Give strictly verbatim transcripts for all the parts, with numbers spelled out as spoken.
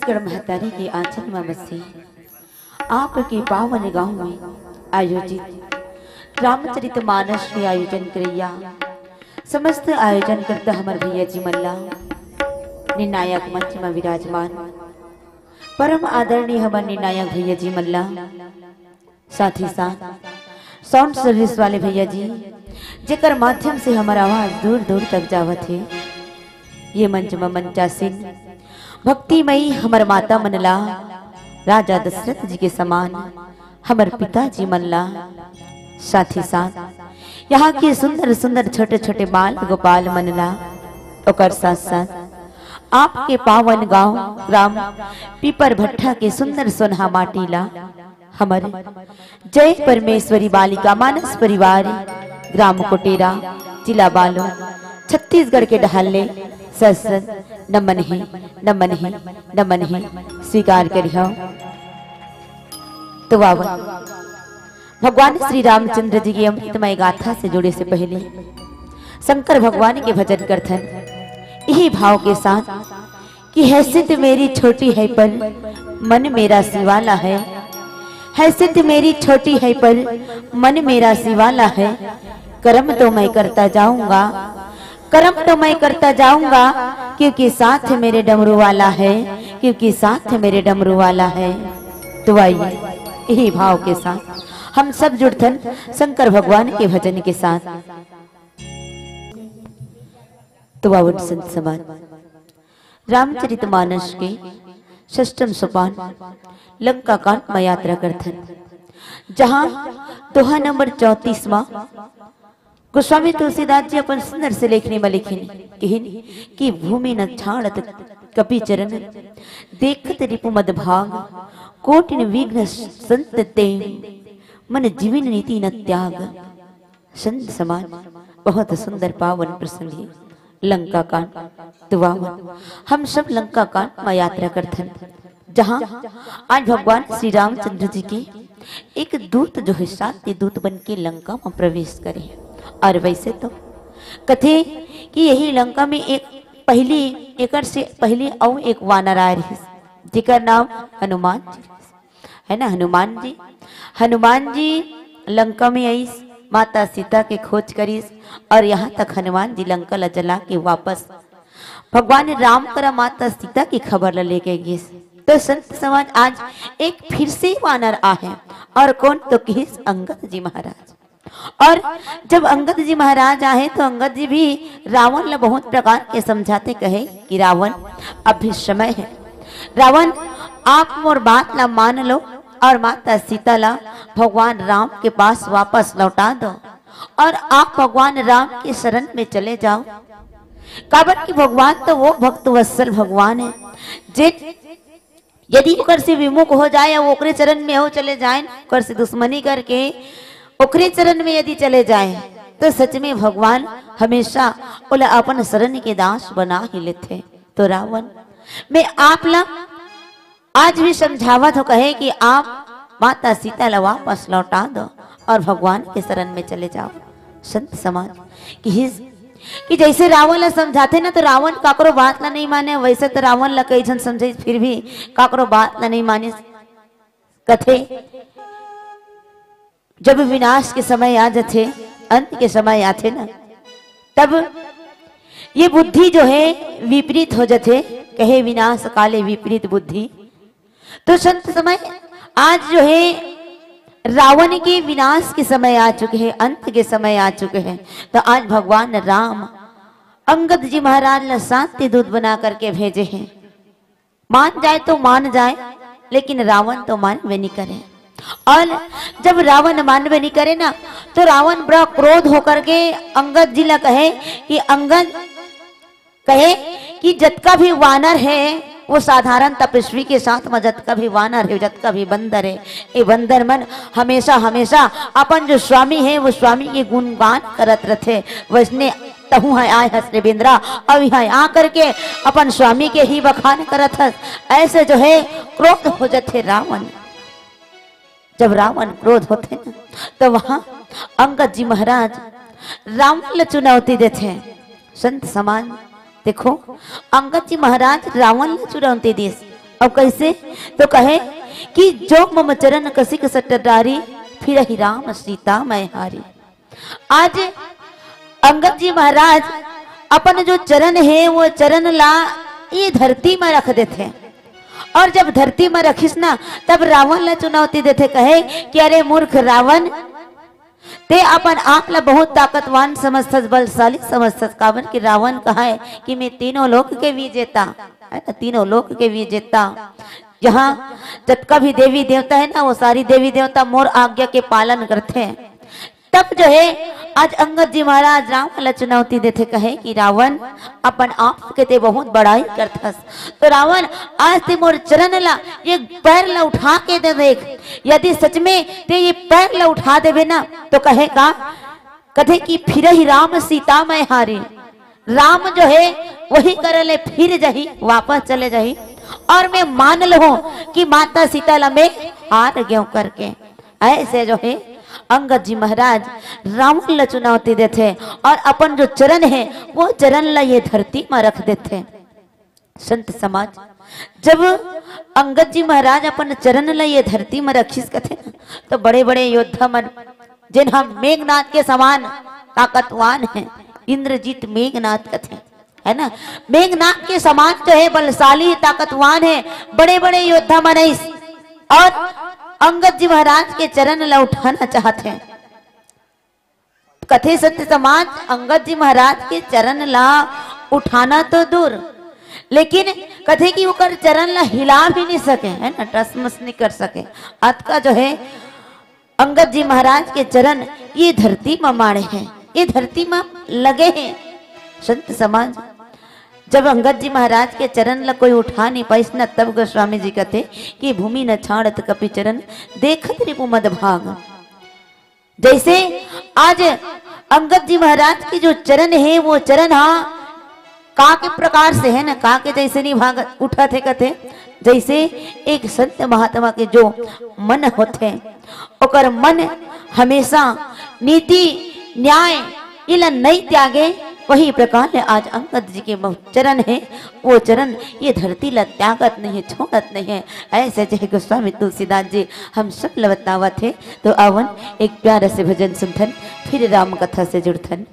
छत्तीसगढ़ महतारी के आंचल म बसे आपके पावन गांव में आयोजित रामचरित मानस के आयोजन करैया समस्त आयोजन करता हमर भैया जी मन ला, निर्णायक मंच में विराजमान परम आदरणीय हमर निर्णायक भैया जी मन ला, साथ ही साथ साउंड सर्विस वाले भैया जी, जेकर माध्यम से हमर आवाज दूर दूर तक जावत हे। ये मंच म मंचासीन भक्तिमयी हमर माता मन ला, राजा दशरथ जी के समान हमर पिताजी मन ला, साथ ही साथ यहाँ के सुंदर सुंदर छोटे छोटे बाल गोपाल मन ला, ओकर साथ साथ आपके पावन गांव ग्राम पीपर भट्ठा के सुंदर सोनहा माटी ला, हमर जय परमेश्वरी बालिका मानस परिवार, ग्राम कोटेरा, जिला बालोद, छत्तीसगढ़ के डहार ले सत सत नमन हे, नमन हे, नमन हे। स्वीकार करिहव। तो आवत भगवान श्री रामचंद्र जी के अमृतमय गाथा से जुड़े से पहले शंकर भगवान के भजन करथन इही भाव के साथ कि हैसियत मेरी छोटी है पर मन मेरा शिवाला है, हैसियत मेरी छोटी है पर मन मेरा शिवाला है, कर्म तो मैं करता जाऊंगा, कर्म तो मैं करता जाऊंगा, क्योंकि साथ मेरे डमरू वाला है, क्योंकि साथ मेरे डमरू वाला है। तो आइए इही भाव के साथ हम सब जुड़थन शंकर भगवान के भजन के साथ। तो आवत संत समाज रामचरित मानस के षष्ठम सोपान लंका कांड म यात्रा करथन, जहां दोहा नंबर चौंतीस म गोस्वामी तुलसीदास जी अपन सुंदर से लेखनी म लिखिन, किहिन कि भूमि न छाड़त कपि चरण, देखत रिपु मद भाग, कोटिन विघ्न संत ते, मन जीवन नीति न त्याग। संत समाज, बहुत सुंदर पावन प्रसंग हे लंका कांड। तो आवत हम सब लंका कांड म यात्रा करथन, जहां आज भगवान श्री रामचंद्र जी के एक दूत जो हे शांति दूत बन के लंका म प्रवेश करे हे। और वैसे तो कथे कि यही लंका में एक पहली, एकर से पहली अउ एक वानर आए रहिस, जेकर नाम हनुमान जी हे ना, हनुमान जी। हनुमान जी लंका में आइस, माता सीता के खोज करिस और यहाँ तक हनुमान जी लंका ला जला के वापस भगवान राम करा माता सीता की खबर ला लेके गिस। तो संत समाज, आज एक फिर से वानर आहे और कोन तो किहिस अंगद जी महाराज। और जब अंगद जी महाराज आहे तो अंगद जी भी रावण ला बहुत प्रकार के समझाथे, कहे कि रावण, अभी समय हे, रावण आप मोर बात ला मान लो और माता सीता ला भगवान राम के पास वापस लौटा दो और आप भगवान राम के शरण में चले जाओ। काबर कि भगवान तो वो भक्त वत्सल भगवान हे, जे यदि ओकर से विमुख हो जाए अउ ओकरे चरण में हो चले जाए, ओकर से दुश्मनी करके ओकरे चरण में यदि चले जाए, तो सच में भगवान हमेशा ओला अपन शरण के दास बना ही लेथे। तो रावण, मैं आप ला आज भी समझावत हो, कहे कि आप माता सीता ला वापस लौटा दो और भगवान के शरण में चले जाओ। संत समाज किहिस कि जैसे रावण ला समझाथे ना, तो रावण काकरो बात ला नहीं माने। वैसे तो रावण ला कई झन समझे, फिर भी काकरो बात ला नहीं माने। कथे, जब विनाश के समय आ जथे, अंत के समय आथे ना, तब ये बुद्धि जो हे विपरीत हो जथे। कहे, विनाश काले विपरीत बुद्धि। तो संत समाज, आज जो हे रावण के विनाश के समय आ चुके हे, अंत के समय आ चुके हे। तो आज भगवान राम अंगद जी महाराज ला शांति दूत बना करके भेजे हे। मान जाए तो मान जाए, लेकिन रावण तो मानबे नहीं करे। और जब रावण मानबे नहीं करे ना, तो रावण बड़ा क्रोध होकर के अंगद जी ला कहे कि अंगद, कहे कि जतका भी वानर हे, वो साधारण तपस्वी के साथ में जतका भी वानर हे, जतका भी बंदर हे, ये बंदर मन हमेशा, हमेशा अपन जो स्वामी हे, वो स्वामी के गुणगान करत रथे। वैसने तहूँ ह आए हस रे बेंदरा, अउ यहाँ आ करके अपन स्वामी के ही बखान करत हस। ऐसे जो हे क्रोध हो जथे रावण। जब रावण क्रोध होथे ना, तो वहाँ अंगद जी महाराज रावण ल चुनौती देथे। संत समाज, देखो, अंगद जी महाराज रावण ल चुनौती दिस। अब कैसे? तो कहे कि जो मम चरण कसिक सट डारी, फिरहि राम सीता मैं हारी। आज अंगद जी महाराज अपन जो चरण हे, वो चरण ला ये धरती में रख देथे। और जब धरती में रखिस ना, तब रावण ला चुनौती देथे, कहे कि अरे मूर्ख रावण, ते अपन आप ला बहुत ताकतवान समझथस, बलशाली समझथस, काबर कि रावण कहे कि मैं तीनों लोक के विजेता, है ना, तीनों लोक के विजेता। यहाँ जतका भी देवी देवता है ना, वो सारी देवी देवता मोर आज्ञा के पालन करथे। तब जो है, आज अंगद जी महाराज रावण ला चुनौती देथे, कहे कि रावण, अपन आप के ते बहुत बड़ाई करथस, तो रावण, आज ते मोर चरण ला, ये पैर ला उठा के दे देख, यदि सच में ते ये पैर ला उठा देबे ना, तो कहे का, कथे कि फिरहि राम सीता मैं हारी, राम जो है वही करे ले फिर जाही, वापस चले जाही, और मैं मान लूं कि माता सीता ला मैं हार गयो करके। ऐसे जो है, अंगद जी महाराज रावण ला चुनौती देथे और अपन जो चरण है, वो चरण ला ये धरती में रख देथे। संत समाज, जब अंगद जी महाराज अपन चरण ला ये धरती में रखिस कथे ना, तो बड़े बड़े योद्धा मन, जेन हम मेघनाथ के समान ताकतवान हैं, इंद्रजीत मेघनाथ कथे, है ना, मेघनाथ के समान जो है बलशाली ताकतवान है, बड़े बड़े योद्धा मन आइस और अंगद जी महाराज के चरण ला उठाना चाहत हैं। कथे संत समाज, अंगद जी महाराज के चरण ला उठाना तो दूर, लेकिन कथे कि ओकर चरण ला हिला भी नहीं सके, है ना, टसमस नहीं कर सके। अतका जो है अंगद जी महाराज के चरण ये धरती में माड़े हैं, ये धरती में लगे हैं। संत समाज, जब अंगद जी महाराज के चरण ला कोई उठा नहीं पाइस ना, तब गोस्वामी जी कथे कि भूमि न छाड़त कपि चरण, देखत रिपु मद भाग। जैसे आज अंगद जी महाराज के जो चरण है, वो चरण हा का के प्रकार से है ना, का के जैसे नहीं भाग उठत हे कथे, जैसे एक संत महात्मा के जो मन होथे, ओकर मन हमेशा नीति, न्याय, इला नहीं त्यागे, वही प्रकार ले आज अंगद जी के मह-, चरण है, वो चरण ये धरती ला त्यागत नहीं है, छोड़त नहीं है। ऐसे जय गोस्वामी तुलसीदास जी हम सब ला बतावत हे। तो आवन, एक प्यारा से भजन सुनथन, फिर राम कथा से जुड़थन।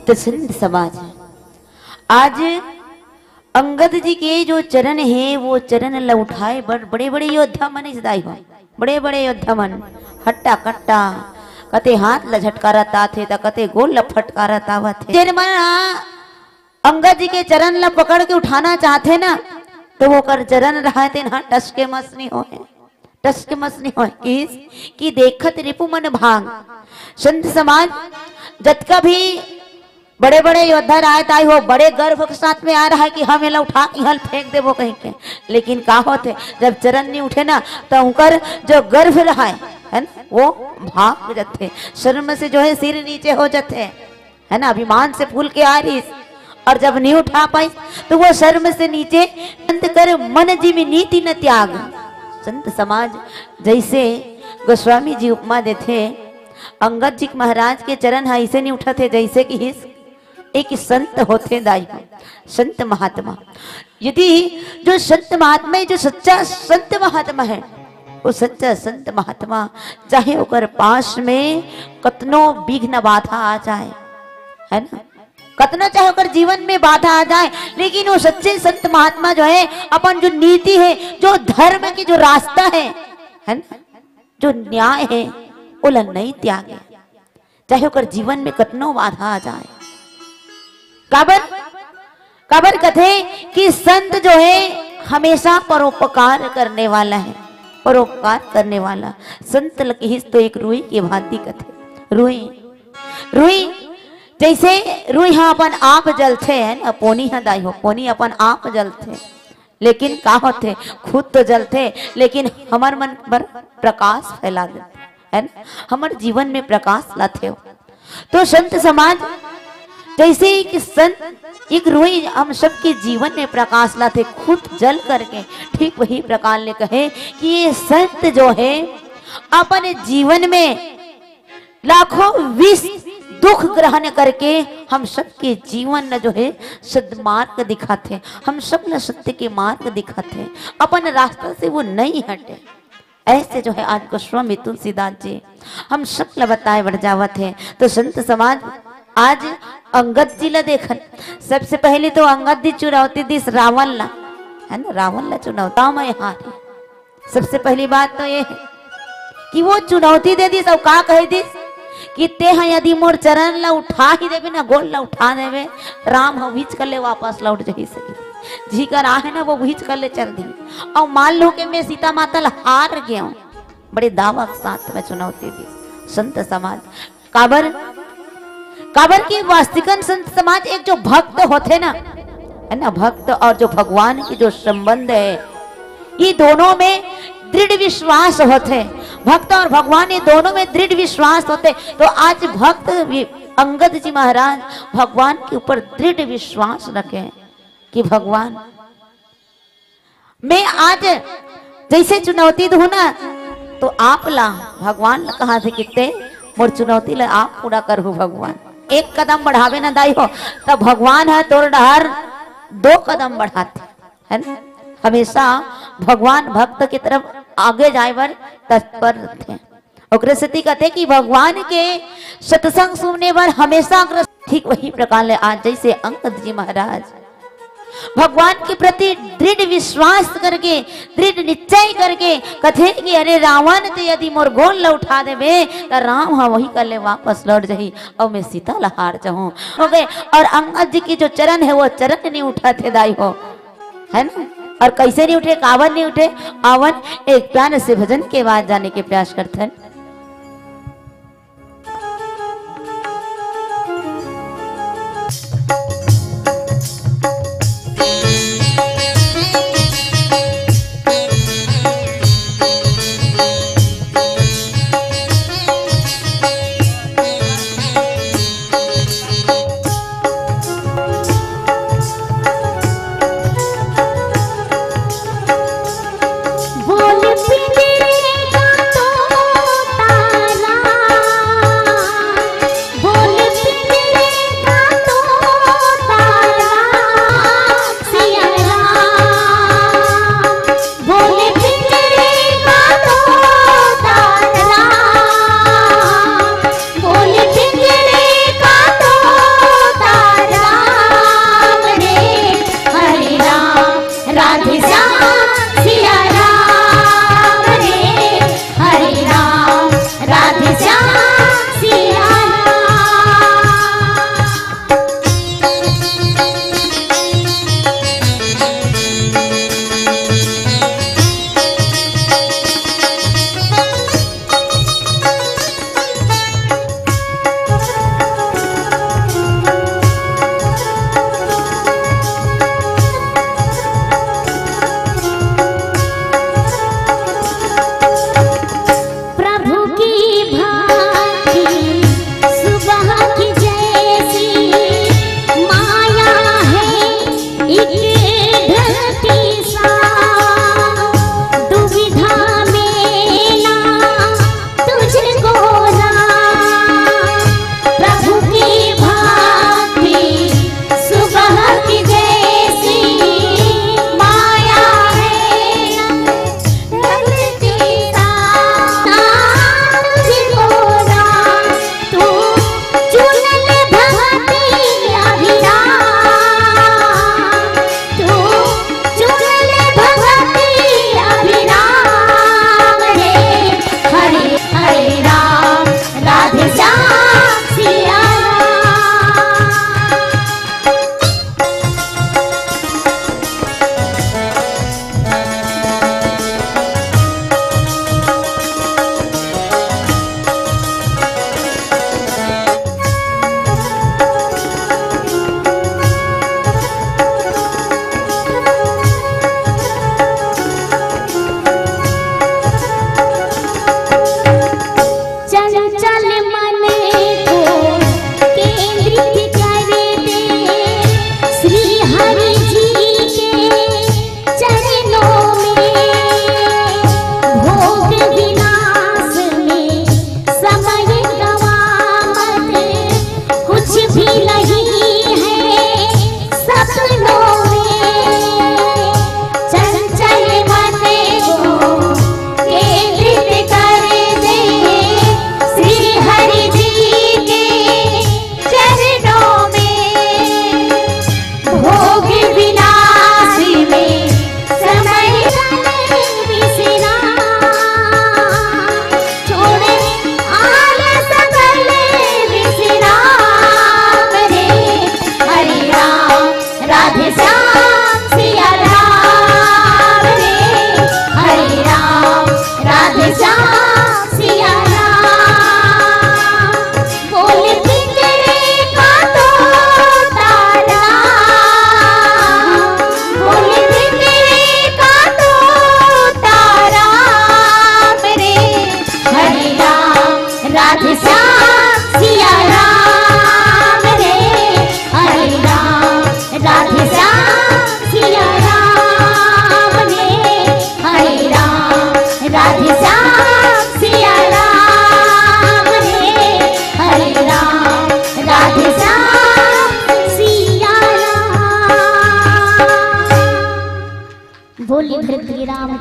तो संत समाज, आज अंगद जी के जो चरण हे, वो चरण ल उठाए बर बड़े-बड़े योद्धा मन इस दाई हो, बड़े-बड़े योद्धा मन, हट्टा-कट्टा, कते हाथ ल झटकारत आथे, त कते गोड़ ल फटकारत आवत हे। जेन मन ह अंगद जी के चरण ल पकड़ के उठाना चाहथे ना, तो ओकर चरण रहय तेन ह टस के मस नइ होय। टस के मस नइ होय, किहिस कि देखत रिपु मन भांग। संत समाज, जतका भी बड़े-बड़े योद्धा रहय, ताई हो, बड़े गर्व के साथ में आय रहय कि हम एला उठा के इहाँ ल फेंक देबो कहिके। लेकिन का होथे, जब चरण नइ उठे ना, त उंकर जो गर्व रहय, है ना, वो भाग जथे। शर्म से जो है सिर नीचे हो जथे, है ना, अभिमान से फूल के आय रहिस, और जब नइ उठा पाइस, तो वो शर्म से नीचे अंत कर मन जिम नीति न त्याग। संत समाज, जैसे गोस्वामी जी उपमा देथे, अंगद जी महाराज के चरण ह अइसे नइ उठत हे, जैसे किहिस एक संत होथे दाई, संत महात्मा। यदि जो संत महात्मा है, जो सच्चा संत महात्मा है, वो सच्चा संत महात्मा, चाहे ओकर पास में कतनो विघ्न बाधा आ जाए, है ना, कतनो चाहे ओकर जीवन में बाधा आ जाए, लेकिन वो सच्चे संत महात्मा जो है, अपन जो नीति है, जो धर्म के जो रास्ता है, है ना, जो न्याय है, ओला नइ त्यागे, चाहे ओकर जीवन में कतनो बाधा आ जाए। काबर, काबर कथे कि संत जो है, हमेशा परोपकार करने वाला है, परोपकार करने वाला। संत ल किहिस तो एक रुई के भांति कथे। रुई, रुई, जैसे रुई ह अपन आप जलथे, है ना, पोनी ह दाई हो, पोनी अपन आप जलथे, लेकिन का होथे, खुद तो जलथे, लेकिन हमर मन बर प्रकाश फैला देथे, है ना, हमर जीवन में प्रकाश लाथे। तो संत समाज, जैसे एक संत, एक रुई हम सबके जीवन में प्रकाश लाथे, खुद जल करके, ठीक वही प्रकार ले कहे कि ये संत जो है, अपने जीवन में लाखों विष दुख ग्रहण करके हम सबके जीवन ल जो है सदमार्ग दिखाथे, हम सब ल सत्य के मार्ग दिखाथे, अपन रास्ता से वो नइ हटे। ऐसे जो है आज गोस्वामी तुलसीदास जी हम सब ल बताए बर जावत हे। तो संत समाज, आज अंगद जी ल देखन, सबसे पहले तो अंगद जी चुनौती दिस रावण ला, है ना, रावण ला चुनौती, मैं हारे। सबसे पहली बात तो ये है कि वो चुनौती दे दिस, अउ का कहे दिस कि ते ह यदि मोर चरण ला उठा ही देबे ना, गोड़ ला उठा देबे, राम ह उहीच कर ले वापस लौट जही सके। जी कर आहे ना, वो उहीच कर ले चल दी। अउ मान लो कि मैं सीता माता ला हार गया हूँ, बड़े दावा के साथ में चुनौती दी संत समाज। काबर, काबर कि वास्तविकन संत समाज एक जो भक्त होथे ना, है ना, भक्त और जो भगवान की जो संबंध है, ये दोनों में दृढ़ विश्वास होथे। भक्त और भगवान, ये दोनों में दृढ़ विश्वास होथे। तो आज भक्त वि-, अंगद जी महाराज भगवान के ऊपर दृढ़ विश्वास रखे कि भगवान, मैं आज जैसे चुनौती दूँ ना, तो आप ला, भगवान ला कहा थे किते, मोर चुनौती ला आप पूरा करहू भगवान। एक कदम बढ़ावे ना दाई हो, तब भगवान ह तोर डहर दो कदम बढ़ाथे, है ना? हमेशा भगवान भक्त की तरफ आगे जाए बर तत्पर रहथे। ओकरे सेती कथे कि भगवान के सत्संग सुने बर हमेशा अग्रसर। ठीक वही प्रकार ले आज जैसे अंगद जी महाराज भगवान के प्रति दृढ़ विश्वास करके, दृढ़ निश्चय करके कथे कि अरे रावण, ते यदि मोर गोड़ ल उठा देबे, त राम ह वही कर ले वापस लौट जही, अउ मैं सीता ल हार जहूं। हो गए। और अंगद जी के जो चरण है, वो चरण नहीं उठाथे दाई हो, है ना? और कैसे नहीं उठे, काबर नहीं उठे, आवन एक प्यारे से भजन के बाद जाने के प्रयास करथन।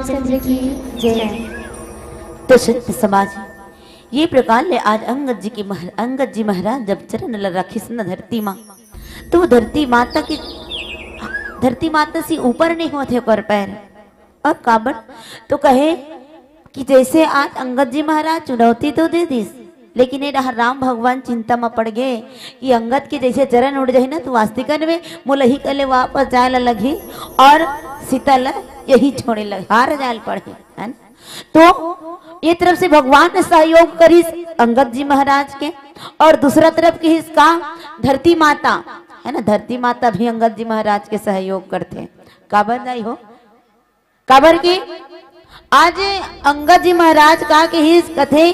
चंद्र की जय। तो संत समाज, ये प्रकार ले आज अंगद जी के मह-, अंगद जी महाराज जब चरण ल रखिस न धरती मा, तो वो धरती माता की, धरती माता से ऊपर नहीं होते ओकर पैर। और काबर तो कहे कि जैसे आज अंगद जी महाराज चुनौती तो दे दिस, लेकिन ये रहा राम भगवान चिंता में पड़ गए कि अंगद के जैसे चरण उठ जाही ना, तो वास्तिकन में मोला ही कहले वापस जाए ला लगही और सीता ला यही छोड़े लग, हार जाए ल पड़ही, है ना? तो ये तरफ से भगवान ने सहयोग करिस अंगद जी महाराज के, और दूसरा तरफ किहिस का, धरती माता, है ना, धरती माता भी अंगद जी महाराज के सहयोग करथे। काबर दाई हो? काबर कि आज अंगद जी महाराज का किहिस, कथे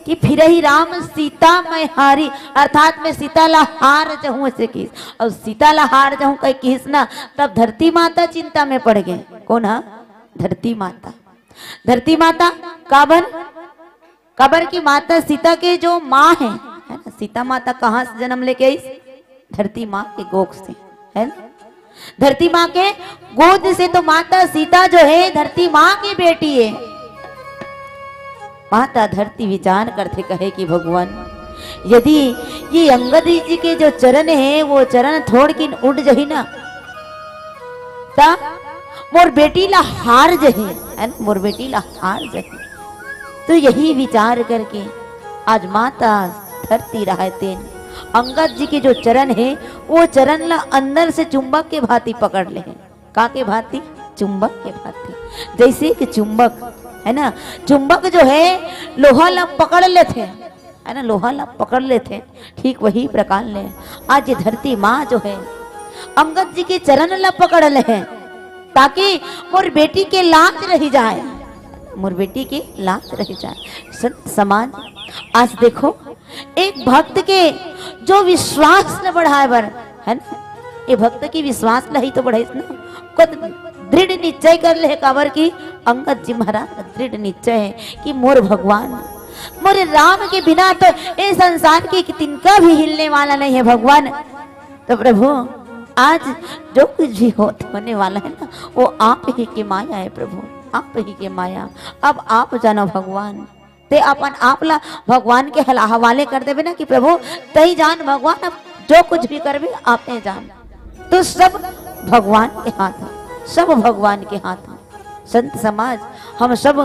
कि फिरही राम सीता मैं हारी, अर्थात मैं सीता ला हार जहूं, ऐसे किहिस। और सीता ला हार जहूं कह किहिस ना, तब धरती माता चिंता में पड़ गए। कौन हा? धरती माता। धरती माता काबर? काबर कि माता सीता के जो माँ है, है ना, सीता माता कहाँ से जन्म लेके आई? धरती माँ के गोद से, है ना? धरती माँ के गोद से तो माता सीता जो है, धरती माँ की बेटी है। माता धरती विचार करथे, कहे कि भगवान, यदि ये अंगद जी के जो चरण है, वो चरण थोड़किन उठ जाही ना, त मोर बेटी ला हार जाही, है ना? मोर बेटी ला हार जाही। तो यही विचार करके आज माता धरती राहय तेन अंगद जी के जो चरण है, वो चरण ला अंदर से चुंबक के भांति पकड़ ले है। का के भांति? चुंबक के भांति। जैसे कि चुंबक, है ना, चुंबक जो है लोहा ला पकड़ लेथे, है ना, लोहा ला पकड़ लेथे, ठीक वही प्रकार ले आज ये धरती माँ जो है अंगद जी के चरण ला पकड़ ले है, ताकि मोर बेटी के लाज रही जाए, मोर बेटी के लाज रही जाए। संत समाज, आज देखो, एक भक्त के जो विश्वास ल बढ़ाए बर, है ना, ये भक्त के विश्वास ल ही तो बढ़ाइस ना, खुद दृढ़ निश्चय कर ले, काबर कि अंगद जी महाराज दृढ़ निश्चय है कि मोर भगवान, मोर राम के बिना तो ये संसार के तिनका भी हिलने वाला नहीं है भगवान। तो प्रभु, आज जो कुछ भी होत, होने वाला है ना, वो आप ही की माया है प्रभु, आप ही की माया। अब आप जानो भगवान, ते अपन आप ला भगवान के हला-, हवाले कर देबे ना कि प्रभु, तही जान भगवान, अब जो कुछ भी करबे, आपे जान। तो सब भगवान के हाथ है, सब भगवान के हाथ है। संत समाज, हम सब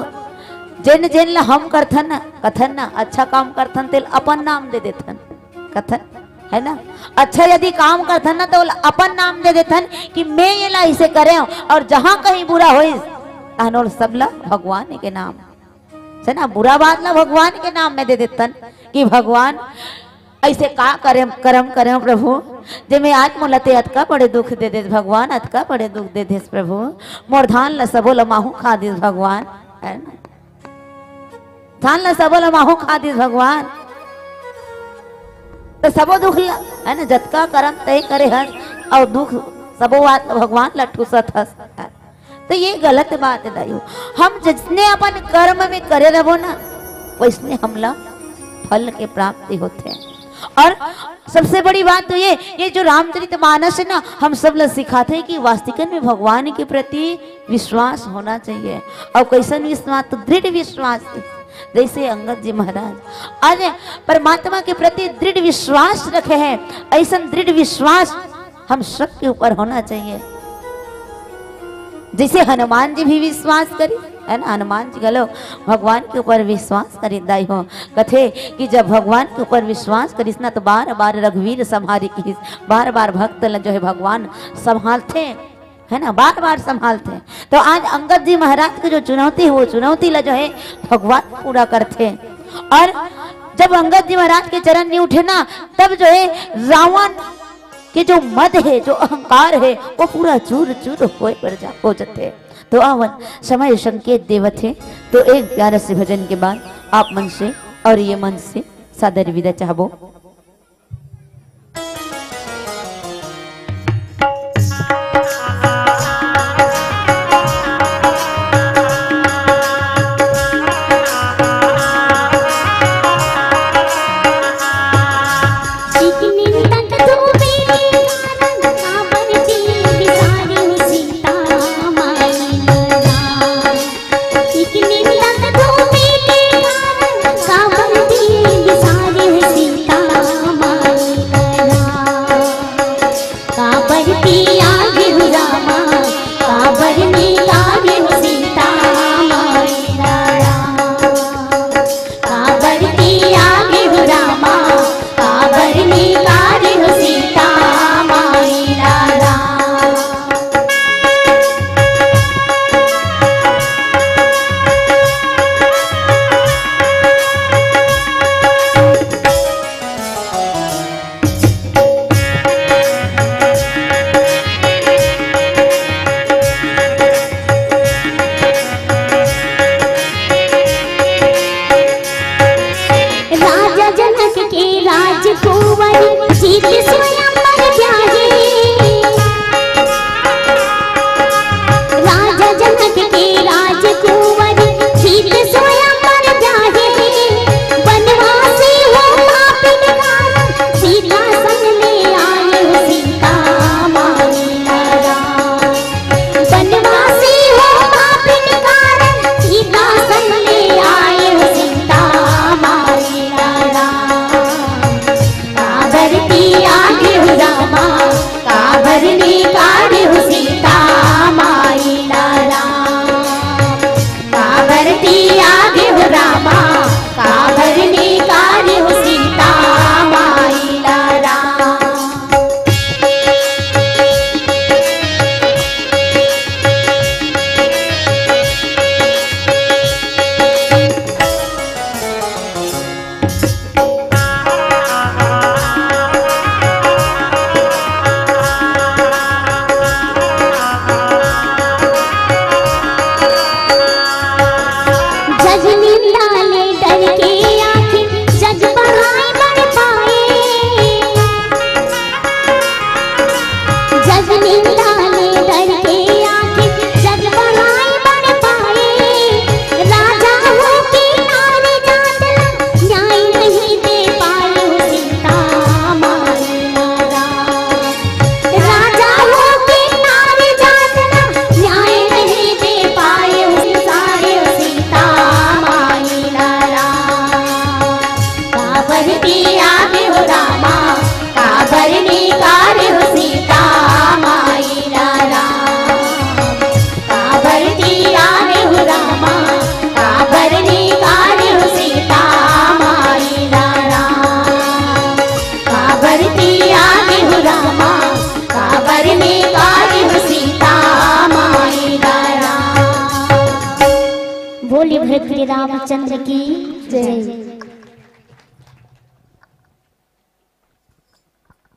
जेन जेन ला हम करथन ना, कथन ना, अच्छा काम करथन, तेल अपन नाम दे देथन, कथन, है ना? अच्छा यदि काम करथन ना, तो ओला अपन नाम दे देथन कि मैं ये ला इसे करे हूँ, और जहाँ कहीं बुरा होइस, तहन ओला सब ला भगवान के नाम, है ना, बुरा बात ला भगवान के नाम में दे देथन कि भगवान, ऐसे का करे, करम करे हूँ प्रभु, जे मैं आज मोला ते अतका बड़े दुख दे देस भगवान, अतका बड़े दुख दे देस प्रभु, मोर धान ला सबो ला माहू खा दिस भगवान, है ना? धान ला सबो ला माहू खा दिस भगवान। तो सबो दुख ला, है ना, जतका करम तय करे हस, और दुख सबो बात ला भगवान ला ठूसत हस। तो ये गलत बात है दाई हो। हम जिसने अपन कर्म में करे रहो ना, वैसने हमला फल के प्राप्ति होथे। और सबसे बड़ी बात तो ये, ये जो रामचरित मानस है ना, हम सब ला सिखाथे कि वास्तविकन में भगवान के प्रति विश्वास होना चाहिए। और कैसन विश्वास? तो दृढ़ विश्वास, जैसे अंगद जी महाराज आज परमात्मा के प्रति दृढ़ विश्वास रखे हैं। ऐसन दृढ़ विश्वास हम सबके ऊपर होना चाहिए। जैसे हनुमान जी भी विश्वास करिस, है ना, हनुमान जी घलो भगवान के ऊपर विश्वास करिस दाई हो। कथे कि जब भगवान के ऊपर विश्वास करिस ना, तो बार बार रघुवीर संहारी किहिस, बार बार भक्त ल जो है भगवान संभालथे, है ना, बार बार संभालथे। तो आज अंगद जी महाराज के जो चुनौती है, वो चुनौती ला जो है भगवान पूरा करथे। और जब अंगद जी महाराज के चरण नहीं उठे ना, तब जो है रावण के जो मद है, जो अहंकार है, वो पूरा चूर चूर होए बर जा, हो जाथे। तो आवन, समय संकेत देवत है, तो एक प्यारा से भजन के बाद आप मन से और ये मन से सादर विदा चाहबो। जग निंदा ले डर के आँखी, जग पढ़ाई बन पाए। जग निंदा ले डर के आँखी, जग पढ़ाई बन पाए। राजा होके नारी जात ला न्याय नहीं दे पाए। सीता माई नाराज। राजा होके नारी जात ला न्याय नहीं दे पाए। सारे सीता माई नाराज। काबर पिया देहु रामा, काबर निकारे हो सीता माई नाराज। काबर पिया देहु रामा, काबर निकारे हो सीता माई नाराज। काबर पिया देहु रामा, काबर निकारे हो सीता माई नाराज। बोली भगत श्री रामचंद्र की जय।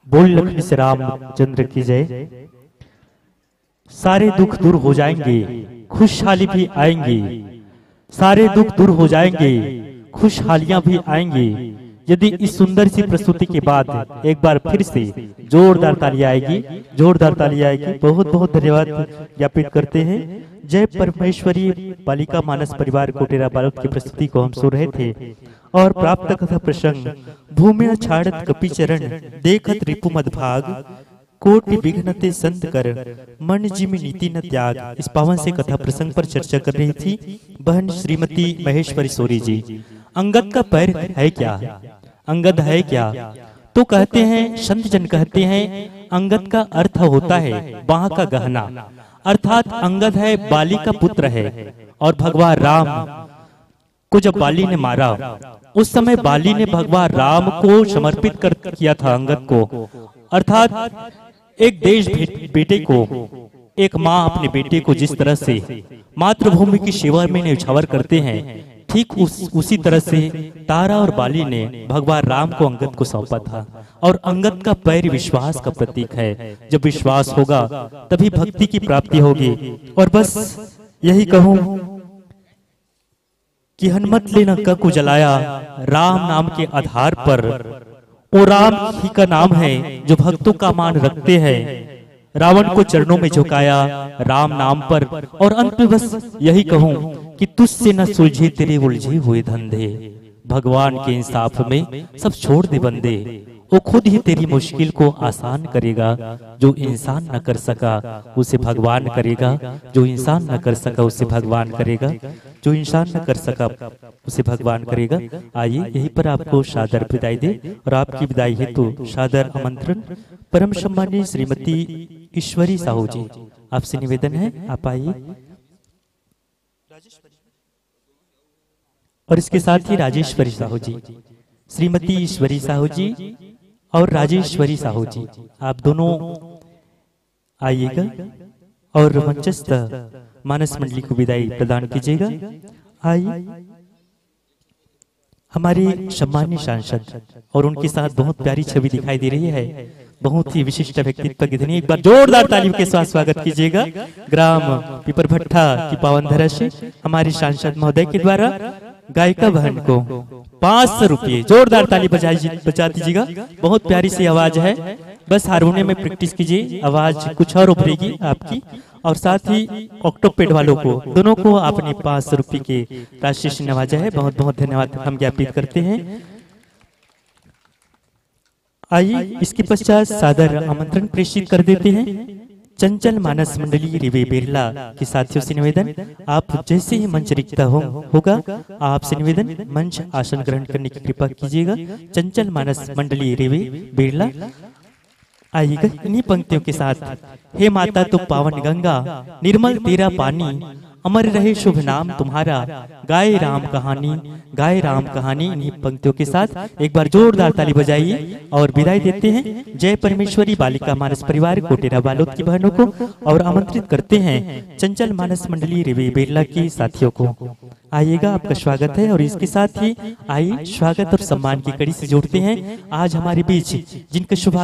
बोल लखन श्री रामचंद्र की जय। सारे दुख दूर हो जाएंगे, खुशहाली भी आएंगी। सारे दुख दूर हो जाएंगे, खुशहालियां भी आएंगी, यदि इस सुंदर सी प्रस्तुति के बाद एक बार फिर से जोरदार ताली आएगी, जोरदार ताली आएगी। बहुत बहुत धन्यवाद ज्ञापित करते हैं। जय परमेश्वरी बालिका मानस परिवार कोटेरा बालोद की प्रस्तुति को हम सुन रहे थे। और प्राप्त कथा प्रसंग भूम्या छाड़त कपि चरण, देखत रिपु मद भाग, कोटि विघ्न ते संत कर, मन जिम नीति न त्याग। इस पावन से कथा प्रसंग पर चर्चा कर रही थी बहन श्रीमती महेश्वरी सोरी जी। अंगद का पैर है क्या? अंगद है क्या? तो कहते हैं, संत जन कहते हैं, अंगद का अर्थ होता है बाह का गहना, अर्थात अंगद है, बाली का पुत्र है और भगवान राम को जब बाली ने मारा, उस समय बाली ने भगवान राम को समर्पित कर किया था अंगद को, अर्थात एक देश भे-, बेटे को, एक माँ अपने बेटे को जिस तरह से मातृभूमि की सेवा में न्यौछावर करते हैं, ठीक उस, उसी तरह से तारा और बाली ने भगवान राम को अंगद को सौंपा था। और अंगद का पैर विश्वास का प्रतीक है। जब विश्वास होगा, तभी भक्ति की प्राप्ति होगी। और बस यही कहूँ कि हनुमत ले लंका को जलाया राम नाम के आधार पर। वो राम ही का नाम है जो भक्तों का मान रखते हैं। रावण को चरणों में झुकाया राम नाम पर। और अंत में बस यही कहूँ कि तुझसे न सुलझे तेरे उलझे हुए धंधे। भगवान के इंसाफ में सब छोड़ दे बंदे। वो खुद ही तेरी मुश्किल को आसान करेगा। जो इंसान न कर सका, उसे भगवान करेगा। जो इंसान न कर सका, उसे भगवान करेगा। जो इंसान न कर सका, उसे भगवान करेगा। आइए, यहीं पर आपको सादर विदाई दे और आपकी विदाई हेतु सादर आमंत्रण परम सम्माननीय श्रीमती ईश्वरी साहू जी, आपसे निवेदन है, आप आइए। और इसके साथ ही राजेश्वरी साहू जी, श्रीमती ईश्वरी साहू जी और राजेश्वरी साहू जी, आप दोनों आइएगा और मंचस्थ मानस मंडली को विदाई प्रदान कीजिएगा। आइए, हमारे सम्माननीय सांसद और उनके साथ बहुत प्यारी छवि दिखाई दे रही है, बहुत ही विशिष्ट व्यक्तित्व की धनी। एक बार जोरदार तालियों के साथ स्वागत कीजिएगा ग्राम पीपरभट्टा की पावन धरा से हमारे सांसद महोदय के द्वारा गायिका बहन को पाँच सौ रुपये, जोरदार ताली बजाई, बजा दीजिएगा। बहुत प्यारी सी आवाज है, बस हारमोनियम में प्रैक्टिस कीजिए, आवाज कुछ और उभरेगी आपकी। और साथ ही ऑक्टोपेड वालों को, दोनों को आपने पाँच सौ रुपये के राशि से नवाजा है। बहुत बहुत धन्यवाद हम ज्ञापित करते हैं। आइए, इसके पश्चात सादर आमंत्रण प्रेषित कर देते हैं चंचल मानस मंडली रेवे बेरला के साथियों से निवेदन, आप जैसे ही मंच रिक्त हो, होगा, आपसे निवेदन, मंच आसन ग्रहण करने की कृपा कीजिएगा। चंचल मानस मंडली रेवे बेरला आइएगा इन्हीं पंक्तियों के साथ। हे माता तू पावन गंगा, निर्मल तेरा पानी, अमर रहे शुभ नाम तुम्हारा, गाए राम कहानी, गाए राम कहानी। इन्हीं पंक्तियों के साथ एक बार जोरदार ताली बजाइए और विदाई देते हैं जय परमेश्वरी बालिका मानस परिवार कोटेरा बालोद की बहनों को और आमंत्रित करते हैं चंचल मानस मंडली रेवे बेरला के साथियों को। आइएगा, आपका स्वागत है। और इसके साथ ही आइए, स्वागत और सम्मान की कड़ी से जोड़ते हैं आज हमारे बीच जिनका शुभागमन